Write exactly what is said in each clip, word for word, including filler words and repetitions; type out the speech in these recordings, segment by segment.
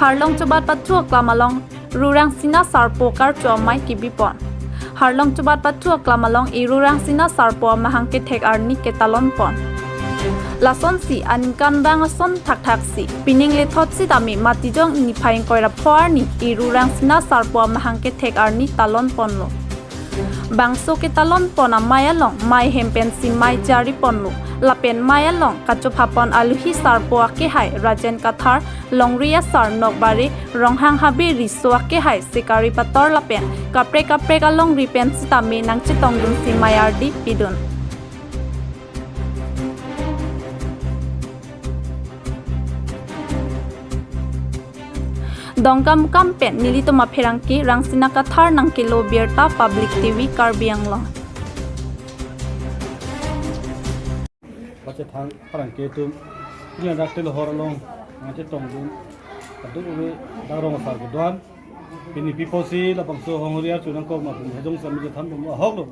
Arlong chubat pathu aklam along Ru Rangsina Sarpo karcho amei kibipon. Arlong chubat pathu aklam along Iru Rangsina Sarpo amahang kethek arni ketalonpon. Lasonsi aningkanvang ason thakthaksi pining lethot sitame Matijong niphai ingkoi ra pho arni Iru Rangsina Sarpo amahang kethek arni talonponlo. Bangso ketalonpon amei along mei hem pensi mei jariponlo. Lapen mei along kachophapon aluhi sarpo akehai Rajen Kathar, longri asar Nokbare, Ronghang Habe Riso akehai Sikari Pator lapen kaprek kaprek alongri pen sitame nangchetongdunsi mei ardi pidun. Dongkamukam pen nelitum apherangke Rangsina Kathar nangkelo birta, Public T V Karbi Anglong. Pachethang pherangke atum, pini ladak telehor along nangchetongdun kadokave dak rong asar kedo-an. Pini pi apotsi labangso Honghari archo nangkok ma pu hajong sami chethanbom ahoklo.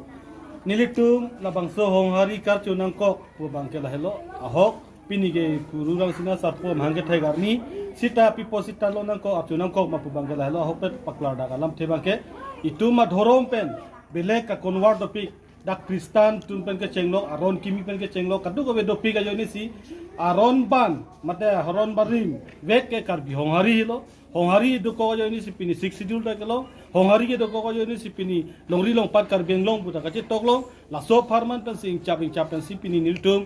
Nelitum labangso Honghari karcho nangkok pu abangke lahelo ahok. Pini ke Ru Rangsina Sarpo amahang kethek arni, sita pi apotsi talon nangkok, archo nangkok ma pu abangke lahelo ahokpet paklardak alamthe abangke. Itum adhorom pen belek akonwar dopik, dak Kristan atum pen kechenglok, aron kimi pen kechenglok, kadokave dopik ajoinesi aron ban, mate aron barim vek ke Karbi Honghari helo. Honghari dokok ajoinesi pini Sixth Schedule ta kelong. Honghari kedokok ajoinesi pini longri longpat Karbi Anglong puta kachetoklo. Laso apharman pensi ingchap ingchap pensi pini nelitum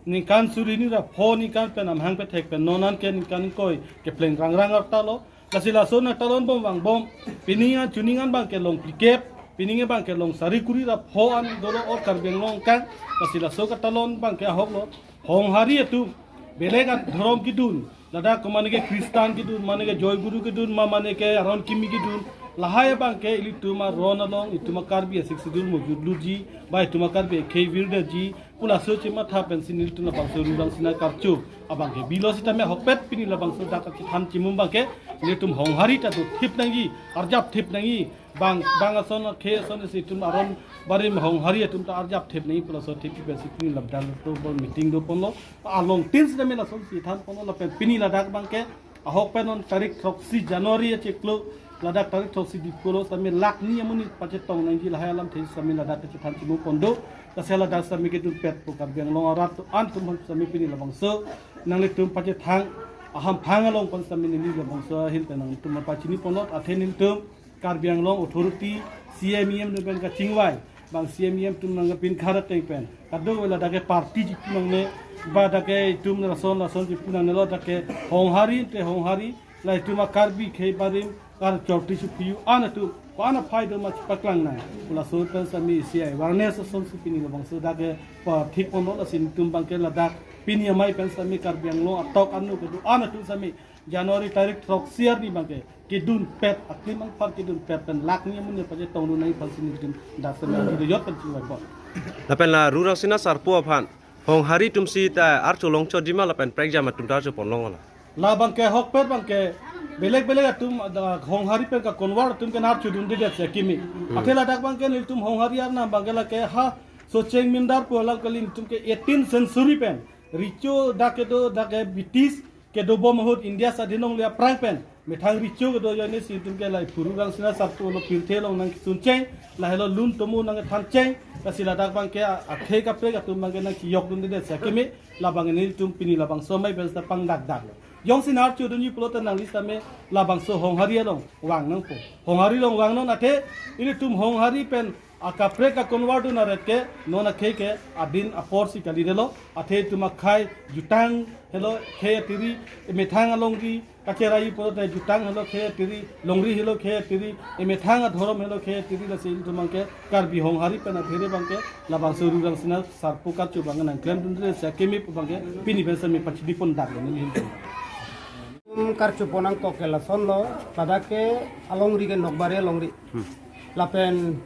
ningkan suri hini ra pho ningkan pen amahang kethek pen non an ke ningkan ingkoi kepleng rangrang arta lo. Lasi laso nangtalonbom vangbom, pining an chuning an abangke longphlikep, pining abangke long sari kuri ra pho an dolo or Karbi Anglong kang. Lasi laso katalon abangke ahoklo. Honghari atum belek adhorom kedun, ladak ko mane ke Kristan kedun, mane ke Joy Guru kedun, ma mane ke aron kimi kedun, lahai abangke ilitum aron along itum a-Karbi a-Sixth Schedule mojut lutji, ba itum a-Karbi akhei virdetji pu laso chematha pensi nelitum labangso Ru Rangsina karcho abangke bilo sitame ahokpet pini labangso dak kachethan chimum abangke nelitum Honghari ta dothip nangji, arjapthip nangji. Bang, bang ason, akhei ason si itum aron barim Honghari atum ta arjapthip nangji pu laso thip pensi pini labdal to bol meeting doponlo. Along tin sitame lasonsi thanponlo lapen pini ladak abangke ahokpet non tarik throksi January achiklo, ladak tarik throksi Diphu lo sitame lakh ni amonit pachetong nangji lahai alamthe sitame ladak kachethan chimupon do. Lasi ladak sitame kedunpet pu Karbi Anglong arat atum sitame pini labangso nanglitum pachethang ahamphang along pen sitame neli labangso ahin pen nangtum pachiniponlo, athe nelitum Karbi Anglong authority, C M E M atum pen kachingvai, bang C M E M atum nangpinkhat ateng pen kadokave ladak ke party chipu nangne, ba dak ke itum lason lason chipu nangnelo, dak ke Honghari te Honghari, la itum a-Karbi khei barim kar chorti supiu an atum ko-an aphai do ma chipaklang nang pu laso pen sitame isi awareness asonsi pini labangso dak ke pathikponlo. Lasi nelitum abangke ladak pini amei pen sitame Karbi Anglong atok anu kedo-an atum sitame January tarik throksi arni abangke kedunpet, aklim anpar kedunpet pen lakh ni amonit pachetongdun nangji pensi nelitum dak sitame neli jot pen chingvaipon. Lapen la Ru Rangsina Sarpo aphan Honghari atum sita archo longchotji ma lapen prekjam atum ta archopon longlo? Labangke ahokpet abangke belek belek atum, ah, Honghari pen kakonwar atum ke archodundedet si akimi. Hmm. Athe ladak abangke nelitum Honghari arnam abangke lake ha Socheng Mindar pu alam kali, nelitum ke eighteenth century pen recho dak kedo, dak ke British kedobom ahut India swadhin longle aphrang pen methang recho kedo ajoinesi itum ke lahai Ru Rangsina Sarpo lo pirthe along nangkesuncheng, lahelo lun tomo nangkethancheng. Lasi ladak abangke a-, akhei kaprek atum abangke nangchiyokdundedet si akimi, labang nelitum pini labangso amei pen sita pangdakdaklo. Jongsi archodunji pulote nangli sitame labangso Honghari along vang nangpo. Honghari along vangnon, athe ilitum Honghari pen akaprek akonwar dun aret ke non akhei ke adin aporsi kalidetlo, athe itum akhei jutang helo khei atiri, emethang alongri kacherai pulote jutang helo khei atiri, longri helo khei atiri, emethang adhorom helo khei atiri, lasi itum abangke Karbi Honghari pen aphere abangke labangso Ru Rangsina Sarpo karcho abangke nangklemdunde si akimi pu abangke pini pen sitame pachinipondaklo neli ahin pen. Itum karchopon nangkok ke lasonlo, ladak ke alongri ke Nokbare alongri. Hmm. Lapen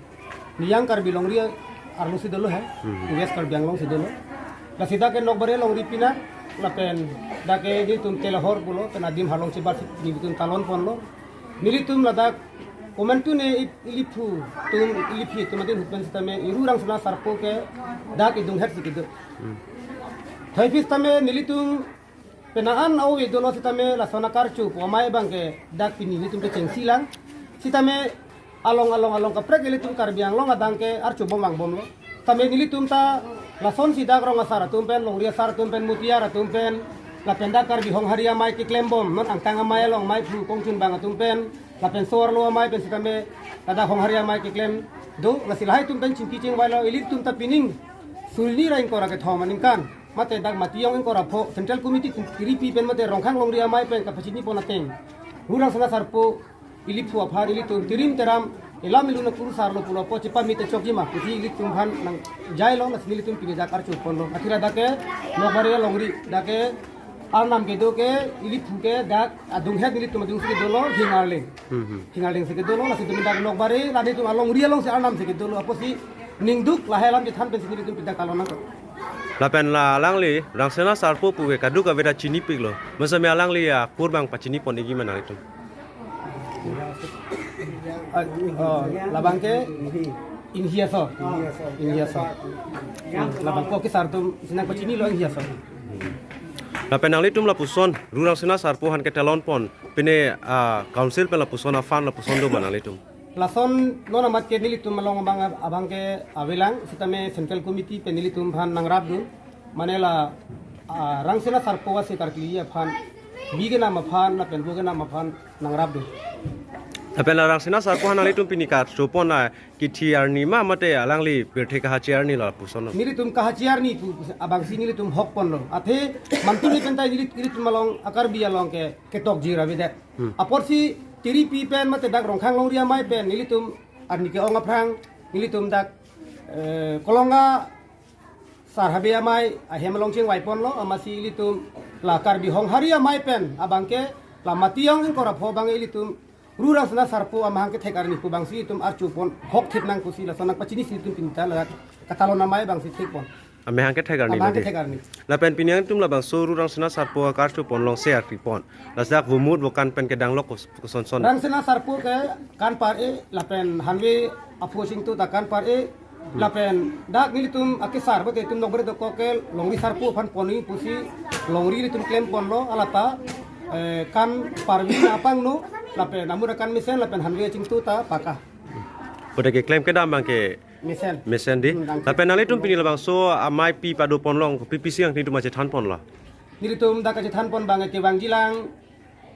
Niyang Karbi longri arlo si dolo he, Hmm. West Karbi Anglong si dolo. Lasi dak ke Nokbare longri pina, lapen dak ke nelitum telehor pulo, pen adim arlong chebat si nelitum talonponlo. Nelitum ladak komantu ne ip-, iliphu atum, iliphi atum adin ahut pen sitame Iru Rangsina Sarpo ke dak idunghet si kedo. Hmm. Thoiphi sitame nelitum Penang an ave dolo sitame lason akarcho pu amei abangke dak pini nelitum kechengsi lang. Sitame along along along kaprek ilitum Karbi Anglong adang ke archo bom vangbomlo. Tame nelitum ta lasonsi dak rong asar atum pen, longri asar atum pen, mutiyar atum pen, lapen dak Karbi Honghari amei keklembom, non angtang amei along amei phu kongchunbang atum pen, lapen so-arlo amei pen sitame ladak Honghari amei keklem do, lasi lahai atum pen chingki chingvailo, ilitum ta pining sulni ra ingkoi ra kethom aningkan, mate dak Matiyong ingkoi ra pho, Central Committee tiripi pen mate Rongkhang longri amei pen kapachini pon ateng, Ru Rangsina Sarpo ili phu aphan ilitum tirim teram ilam ilun akurusarlo pulo pu chepamit chokji ma pusi ilitum aphan nangjailo, lasi nelitum pini dak archo ponlo. Athira dak ke Nokbari longri, dak ke arnam kedo ke ili phu ke dak adunghet nelitum adungsi kedolo Hingarling. Hmm, hmm. Hingarling si kedolo, lasi ilitum dak Nokbari, la nelitum alongri alongsi arnam si kedolo, apotsi ningduk lahai alam chethan pensi nelitum pini dak kalon nangkok. Lapen la alangli Rangsina Sarpo pu ke kaduk aveda chinipiklo. Masame alangli akur abang pachini pon-ikji ma nanglitum? Ah, oh, labang ke Inhi aso. Inhi aso. Inhi aso. Hmm, labang ko kesar atum si nangpachinilo Inhi aso. Lapen nanglitum lapuson Ru Rangsina Sarpo aphan ketalon pon, pine, ah, council pen lapuson a-fund lapuson do ma nanglitum? Lason non amat ke nelitum along abang, abang ke avelang, sitame Central Committee pen nelitum aphan nangrapdun. Mane la, ah, Rangsina Sarpo asi karkli aphan, bi kenam aphan, lapen bo kenam aphan nangrapdun. Lapen la Rangsina Sarpo aphan nanglitum pini karcho pon a kithi arni ma mate alangli pirthe kahachi arni lapuson lo? Nelitum kahachi arni pu abangsi nelitum hok ponlo. Athe mantu ni pentai neli, nelitum along a-Karbi along ke ketokji ra avedet. Hmm. Apotsi tiripi pen mate dak Rongkhang longri amei pen nelitum arni ke-ong aphrang nelitum dak, eh, Kolonga Sar Habe amei ahem along chingvai ponlo, amatsi ilitum la Karbi Honghari amei pen abang ke la Matiyong ingkoi ra pho abang ilitum Ru Rangsina Sarpo amahang kethek arni pu abangsi itum archo pon hokthip nang pusi lason nangpachinisi itum pini ta la katalon amei abangsi thik pon. Amahang kethek arni Amahang lo de. Kethek arni. Lapen pini nangtum labangso Ru Rangsina Sarpo akarcho pon along se arpi pon. Ladak Vomut Vokan pen kedang lo kos-, kosonson? Rangsina Sarpo ke kan par-e, lapen hanve aphu chingtu ta kan par-e, lapen dak nelitum akesar bote itum Nokbari dokok ke longri sarpo aphan pon-i pusi longri nelitum klem ponlo, alata, eh, kan parvi na pangno, lapen amura kan mesen, lapen hanve chingtu ta paka. Bote keklem kedam abang ke mesen. Mesen di. Hmm, dang. Lapen nanglitum pini labangso amei pi pado pon along, pi pisi nanglitum achethan ponlo? Nelitum dak achethan pon abang kevangjilang,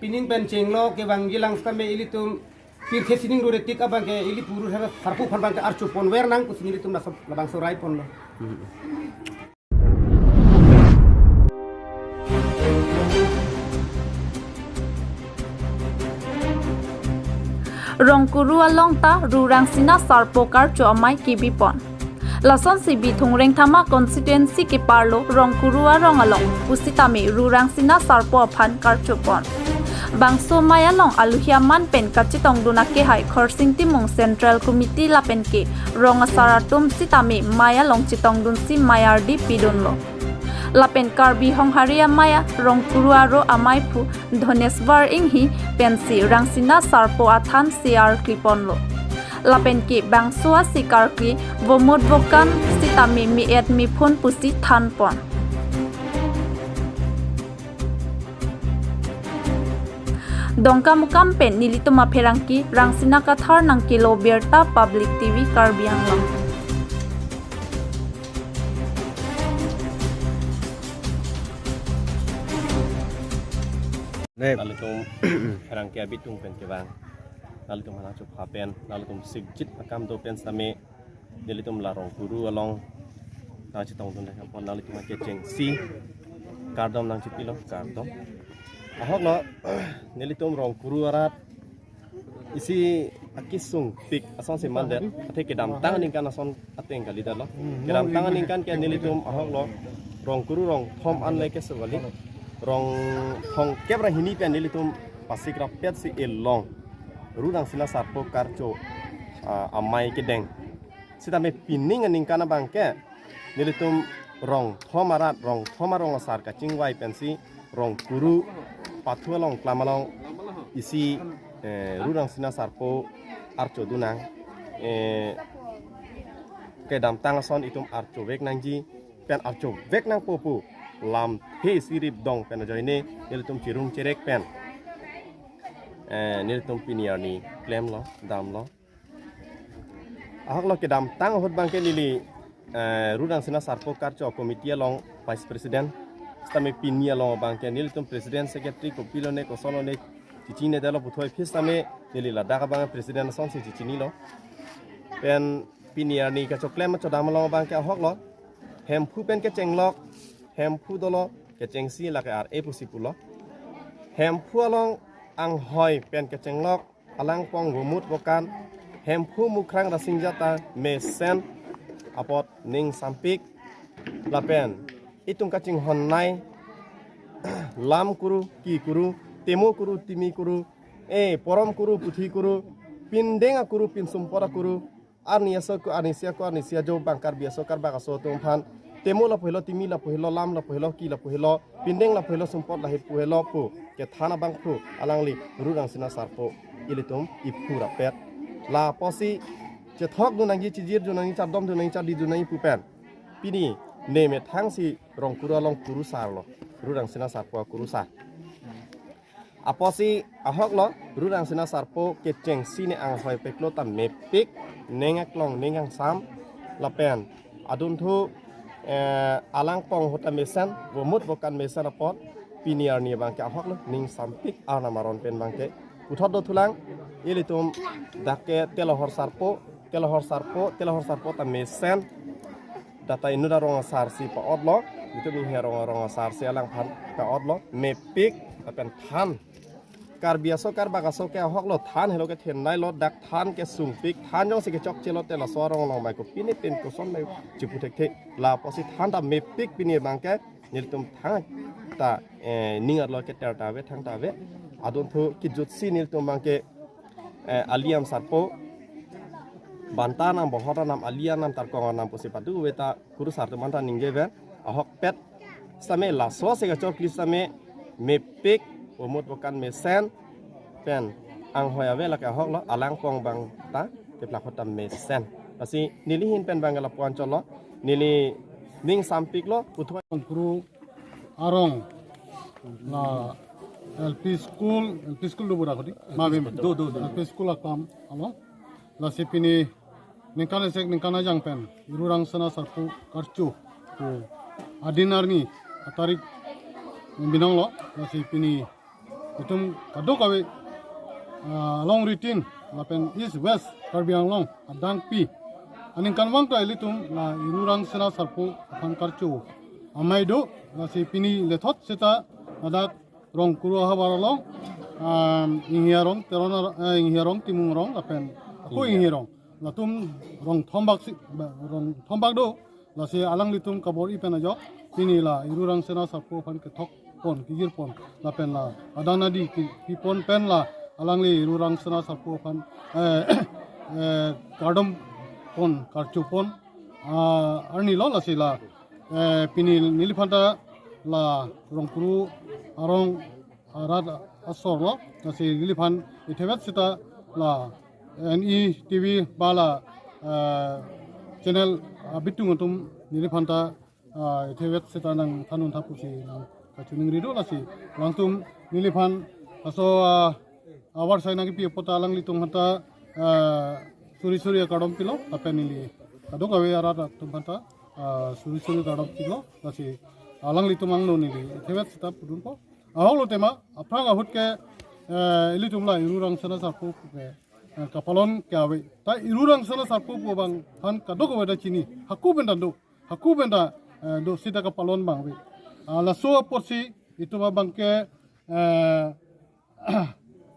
pining pen chenglo kevangjilang sitame ilitum pirthe sining rore tik abang ke ili puru hera sarpo aphan abang ke archo ponver nang pusi nelitum laso labangso rai ponlo. Rongkuru along ta Ru Rangsina Sarpo karcho amei kebi pon. Lasonsi Bithung Rengthama constituency keparlo Rongkuru arong along pusitame Ru Rangsina Sarpo aphan karcho pon. Bangso amei along aluhi aman pen kachetongdun akehai Khorsing Timung Central Committee lapen ke rong asar atum sitame amei along chetongdunsi amei ardi pidunlo. Lapen Karbi Honghari amei Rongkuru aro amei phu Dhoneswar Inghi pensi Rangsina Sarpo athan se arkli ponlo. Lapen ke bangso asi karkli Vomut Vokan sitame me-et mephun pusi than pon. Dongkamukam pen nelitum apherangke Rangsina Kathar nangkelo birta Public T V Karbi Anglong. Ne. Nanglitum pherangke abitung pen kevang, nanglitum aphan nangchopha pen, nanglitum sikjit akam do pen sitame nelitum la Rongkuru along nangchetongdun dek apot nanglitum akechengsi kardom nangchipilo, kardom. Ahoklo, nelitum Rongkuru arat isi akesung pik asonsi mandet, athe kedamtang aningkan ason ateng kalidetlo. Kedamtang aningkan ke nelitum ahoklo Rongkuru rong thom an le ke sevali, rong thomkep ra hini pen nelitum pasik rapet si elong Ru Rangsina Sarpo karcho, ah, amei kedeng. Sitame pining aningkan abang ke nelitum rong thom arat, rong thom arong asar kachingvai pensi Rongkuru pathu along klam along isi, eh, Ru Rangsina Sarpo archodun nang, eh, kedamtang ason itum archovek nangji pen archovek nangpo pu lamthe isi rip dong pen ajoine nelitum chirung cherek pen, eh, nelitum pini arni klemlo, damlo. Ahoklo kedamtang ahut abangke neli, eh, Ru Rangsina Sarpo Karcho Committee along Vice President, sitame pini along abangke nelitum President, Secretary kopilone kosonlone chechinedetlo puthot aphi sitame neli ladak abang President asonsi chechinilo. Pen pini arni kachoklem chodam along abangke ahoklo, Hemphu pen kechenglok, Hemphu dolo kechengsi lake ar-e pusi pulo. Hemphu along anghoi pen kechenglok, alangpong vomut vokan, Hemphu Mukrang Rasinja ta mesen apot ning sampik, lapen itum kachinghon nei, lam kuru, ki kuru, temo kuru, timi kuru, eh, porom kuru, puthi kuru, pindeng akuru, pinsumpot akuru, arni aso ku, arnisi ako, arnisi ajo abang Karbi aso, Karbak aso atum aphan temo lapu helo, timi lapu helo, lam lapu helo, ki lapu helo, pindeng lapu helo, sumpot lahei pu helo pu kethan abangphu alangli Ru Rangsina Sarpo ilitum iphu rapet. La apotsi chethok dun nangji, chijir dun nangji, chardom dun nangji, chardi dun nangji pu pen pini ne methangsi Rongkuru along kurusarlo, Ru Rangsina Sarpo akurusar. Apotsi ahoklo, Ru Rangsina Sarpo kechengsi ne anghoi peklo ta mepik, ning aklong ning angsam, lapen adunthu, eh, alangpong ahut ta mesen, vomut vokan mesen apot, pini arni abangke ahoklo, ning sampik Arnam aron pen abangke puthot dothulang. Ilitum dak ke Telohor Sarpo, Telohor Sarpo, Telohor Sarpo ta mesen, data inut arong asarsi pa-otlo, itum Inghi arong, arong asarsi alangphan pa-otlo, mepik lapen than. Karbi aso, Karbak aso ke ahoklo, than helo kethenei lo, dak than kesungpik, than jongsi kechokchelo te laso arong along mai kopine pen koson mai chipu thekthe. La apotsi than ta mepik pini abangke nelitum thangta, eh, ning arlo keter ta ave, thangta ave. Adunthu kejutsi nelitum abangke, eh, Aliam Sarpo, Banta Arnam, Bohor Arnam, Ali Arnam, Tarkong Arnam pusi padu ave ta kurusar atum anta ningje pen ahokpet. Sitame laso se kachokli sitame mepik, vomut vokan mesen pen anghoi ave lake ahoklo, alangpong abang ta keplak ahut ta mesen. Lasi neli ahin pen abang lapu-an chotlo, neli ning sampiklo, puthot Rongkuru arong la L P school, L P school do bura kodi. Mabim. Do, do, do. L P school akam alo. Lasi pini ningkan esek ningkan ajang pen Ru Rangsina Sarpo Karcho pu adin arni atarik binonglo. Lasi pini itum kadokave, ah, alongri tin lapen East West Karbi Anglong adangpi aningkanvang ta ilitum la Ru Rangsina Sarpo aphan karcho amei do. Lasi pini lethot seta ladak Rongkuru ahavar along, ah, Inghi arong, Teron ar-, eh, Inghi arong, Timung arong lapen ako Inghi arong, latum rong thom bak si, ba, rong thom bak do. Lasi alanglitum kabor-i pen ajok pini la Ru Rangsina Sarpo aphan kethok pon, kejir pon, lapen la adang nadi ki, kipon pen la alangli Ru Rangsina Sarpo aphan, eh, eh, kardom pon, karcho pon, ah, arnilo. Lasi la, eh, pini neliphan ta la Rongkuru arong arat asorlo. Lasi neliphan ithevet seta la N E T V ba la, eh, channel abitung atum neliphan ta, ah, ithevet seta nangthan-un tha pusi nangkachiningri do. Lasi alangtum neliphan laso, ah, ahavar asai nangkepi apot alanglitum aphan ta, ah, suri suri akardom pilo, lapen neli kadokave arat atum aphan ta, ah, suri suri akardom pilo. Lasi alanglitum angno neli ithevet seta pudunpo. Ahoklo tema, aphrang ahut ke, eh, ilitum la Ru Rangsina Sarpo ke, eh, kapalon ke ave. Ta Ru Rangsina Sarpo pu abang aphan kadokave ta chini. Hako pen ta do, hako pen ta, eh, do seta kapalon abang ave. Ah, laso apotsi itum abangke, eh,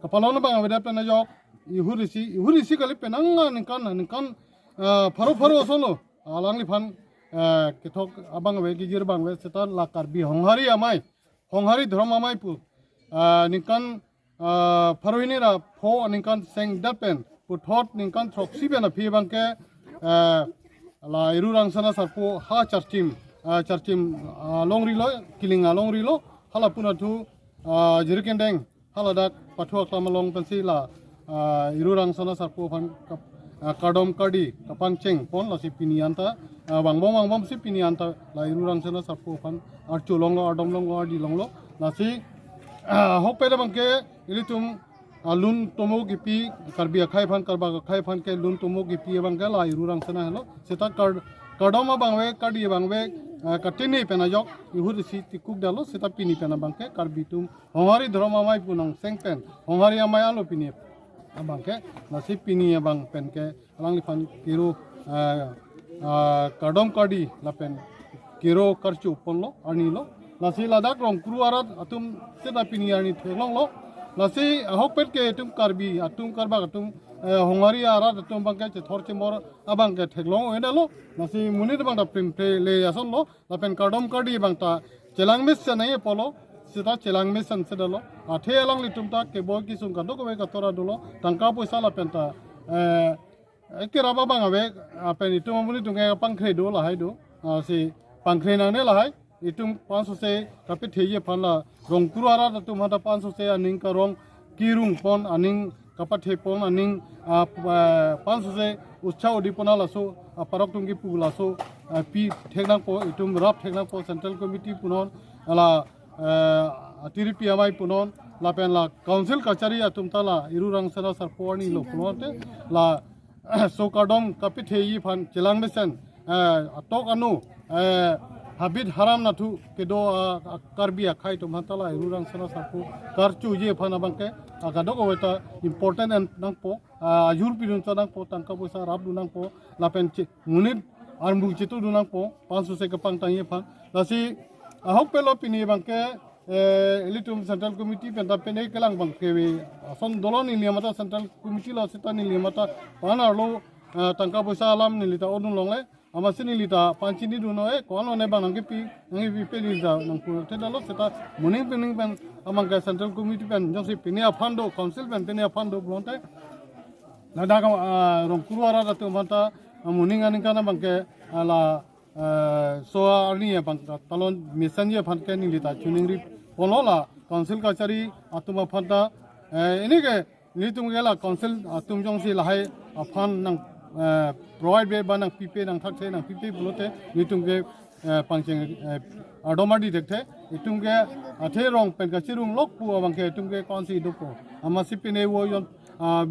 kapalon abang avedet pen ajok ihur isi, ihur isi kali, penang aningkan, aningkan, eh, pharo pharo asonlo alangliphan, eh, kethok abang ave, kejir abang ave, seta la Karbi Honghari amei, Honghari dhorom amei pu, ah, ningkan, ah, pharo hini ra pho aningkan sengdet pen puthot ningkan throksi pen aphi abangke, ah, la Ru Rangsina Sarpo ha Charchim, ah, Charchim, ah, alongri lo, Kiling alongri lo, hala puna thu, ah, Jirikindeng, haladak pathu aklam along pensi la, ah, Ru Rangsina Sarpo aphan kap-, ah, kardom kardi kapangcheng pon, lasi pini anta, ah, vangbom vangbomsi pini anta la Iru Rangsina Sarpo aphan archo longlo, ardom longlo, ardi longlo. Lasi, ah, ahokpet abangke ilitum, ah, lun tomo kipi, Karbi akhei aphan, Karbak akhei aphan ke lun tomo kipi abangke la Iru Rangsina helo. Seta kar-, kardom abangve, kardi abangve, ah, katene pen ajok ihut isi tikuk detlo, seta pini pen abangke Karbi atum Honghari Dhorom Amei pu nang seng pen, Honghari Amei alo pini abangke, lasi pini abang pen ke alangliphan kero, ah, ah, kardom kardi lapen kero karcho ponlo, arnilo. Lasi ladak Rongkuru arat atum seta pini arni theklonglo. Lasi ahokpet ke itum Karbi atum, Karbak atum, eh, Honghari arat atum abangke chethor chemor abangke theklong-o detlo. Lasi monit abang ta primphre le asonlo, lapen kardom kardi abang ta chelang mesen nangji apotlo, seta chelang mesense detlo. Athe alanglitum ta keboi kesung kadokave katora dolo, tangka poisa lapen ta, eh, eh, kerap abang ave, lapen itum amonit atum ke pangkhre do lahai do, ah, si pangkhre nangne lahai, itum pansose kapetheji aphan la Rongkuru arat atum aphan ta pansose aning karong kerung pon, aning kapathe pon, aning, ah, p-, ah, pansose ucha udi pon, laso, ah, parok atum kipu laso, ah, pi thek nangpo, itum rap thek nangpo, Central Committee punon, la, eh, Atiripi Amei punon, lapen la Council kachari atum ta la Iru Rangsina Sarpo arnilo punon te, la so kardom kapetheji aphan chelang mesen, eh, atok anu, eh, habit haram nathu kedo, ah, ah, Karbi akhei atum aphan ta la Iru Rangsina Sarpo karchoji aphan abangke, ah, kadokave ta important en nangpo, ah, ajur pidun cha nangpo, tangka poisa rap dun nangpo, lapen che-, monit armu chetu dun nangpo, pansose kapangtangji aphan. Lasi ahokpetlo pini abangke, eh, ilitum Central Committee pen ta pene kelang abangke ve ason dolo, neli amat ta Central Committee lo, seta neli amat ta pan arlo, eh, tangka poisa alam neli ta odun longle. Amatsi neli ta pangchini dun-o, eh, ko-an lone abang nangkepi, nangkepi pe neli ta nangpu thekdetlo, seta moning pining pen abangke Central Committee pen jongsi pini aphan do, Council pen pini aphan do pulote, ladak, ah, Rongkuru arat atum aphan ta, ah, moning aningkan abangke, ah, la, eh, so arni abang ta talon mesenji aphan ke neli ta choningri ponlo, la Council kachari atum aphan ta, eh, pini ke nelitum ke la Council atum jongsi lahai aphan nang, eh, provide ve ba nangpipe, nangthakthe nangpipe pulote nelitum ke, eh, pangcheng, eh, ardom ardi thekthe, itum ke athe rong pen kachirung lok pu abangke itum ke ko-ansi dopo. Amatsi pine vo jon, ah,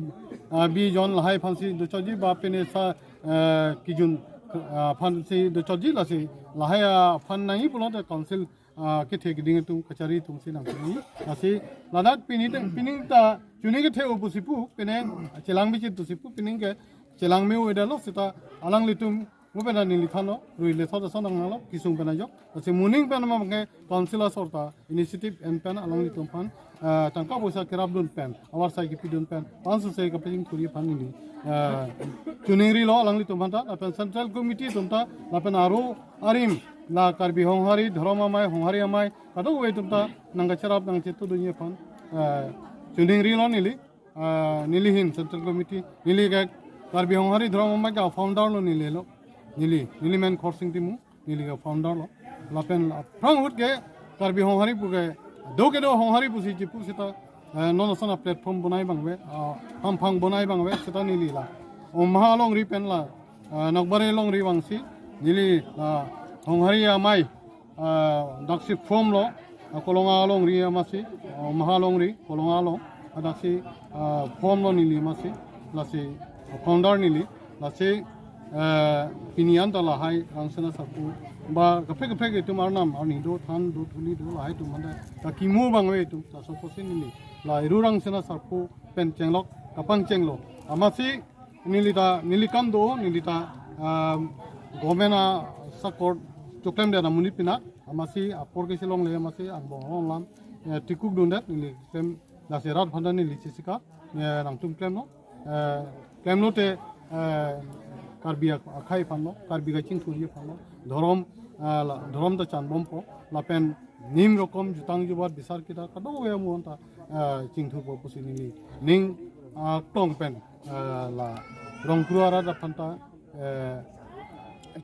ah, bi jon lahai aphansi dochotji ba pine sa, eh, kejun, ah, aphansi dochotji, lasi lahai aphan nangji pulote Council, ah, kethe keding atum, kachari atumsi nangthu. Lasi ladak pini te, pining ta choningri kethe-o pusi pu, pine chelang bichit pusi pu, pining ke chelang me-o detlo, seta alanglitum mo pen ta neli thanlo, rui le thot ason nangnanglo, kesung pen ajok. Lasi moning pen abangke Council asor ta initiative en pen alanglitum aphan, ah, tangka poisa kerap dun pen, avarsai kepi dun pen, pansose kapachingthurji aphan neli, ah, choningrilo alanglitum aphan ta, lapen Central Committee atum ta, lapen aro arim, la Karbi Honghari Dhorom Amei, Honghari Amei kadokave atum ta nangkacherap nangchetu dunji aphan, ah, choningrilo neli, ah, neli ahin Central Committee, neli ke Karbi Honghari Dhorom Amei ke founder lo neli lo, neli, neli men Khorsing Timung, neli ke founder lo. Lapen aphrang ahut ke Karbi Honghari pu ke, do kedo Honghari pusi chipu seta, eh, non ason a-platform bonai abangve, ah, hamphang bonai abangve, seta neli la Omaha alongri pen la, ah, Nokbare alongri vangsi, neli la Honghari Amei, ah, daksi form lo, ah, Kolonga alongri amatsi, ah, Omaha alongri, Kolonga along, ah, daksi, ah, form lo neli amatsi, lasi, ah, founder neli, lasi, eh, pini anta lahai Rangsina Sarpo ba kaprek kaprek itum arnam arni do, than do, thuli do, lahai atum anta ta kimo abangve itum ta so pusi neli la Iru Rangsina Sarpo pen chenglok kapangchenglo. Amatsi neli ta, neli kam do, neli ta, ah, government asakor choklemdet amonit pinak, amatsi apor kesi longle, amatsi angbong along lam, eh, tikuk dundet, neli klem, lasi rat aphan ta neli chesika, eh, nangtum klemlo, eh, klemlote, eh, Karbi ak-, akhei aphan lo, Karbi kachingthurji aphan lo, dhorom, ah, la, dhorom ta chanbompo, lapen nim rokom jutang jubat bisar kita kadokave amu anta, eh, chingthurpo pusi neli ning, ah, tong pen, eh, la Rongkuru arat aphan ta, eh,